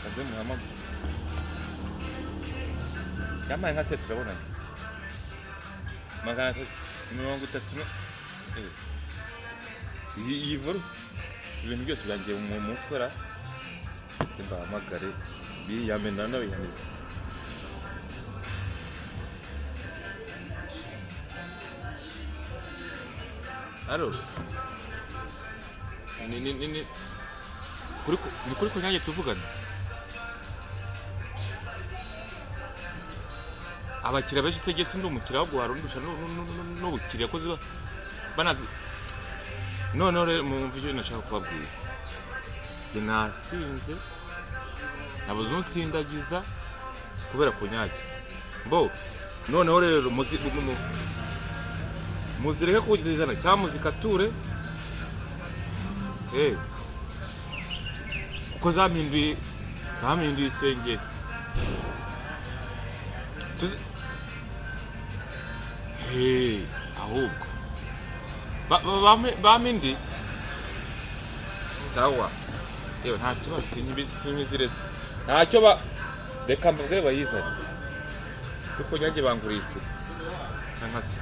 Aze muhamagare. Yampaye nka se turabonanye. 330 eh. Iyi ibintu byose byangiye mu mukora ndetse mbahamagare biyamena n'abiyameza. Allo? Ni kuri ni kuri kunyange tuvugana. Abakiriya benshi se ndi umukiriya ahubwo warundusha n'ubukiriya ko ziba bana. Noneho rero mwumve icyo nashaka kubabwira. Njye nasinze, nabuze unsindagiza kubera kunyage. Mbo noneho rero muzireke kuzizana cyangwa muzikature, kuko zampinduye isengeri. Ahubwo bampe indi sawa. Yewe, nta kibazo, sinkiziretse ntacyo ba reka mbabwire bayizane, kuko nyange banguriye icupa cyangwa se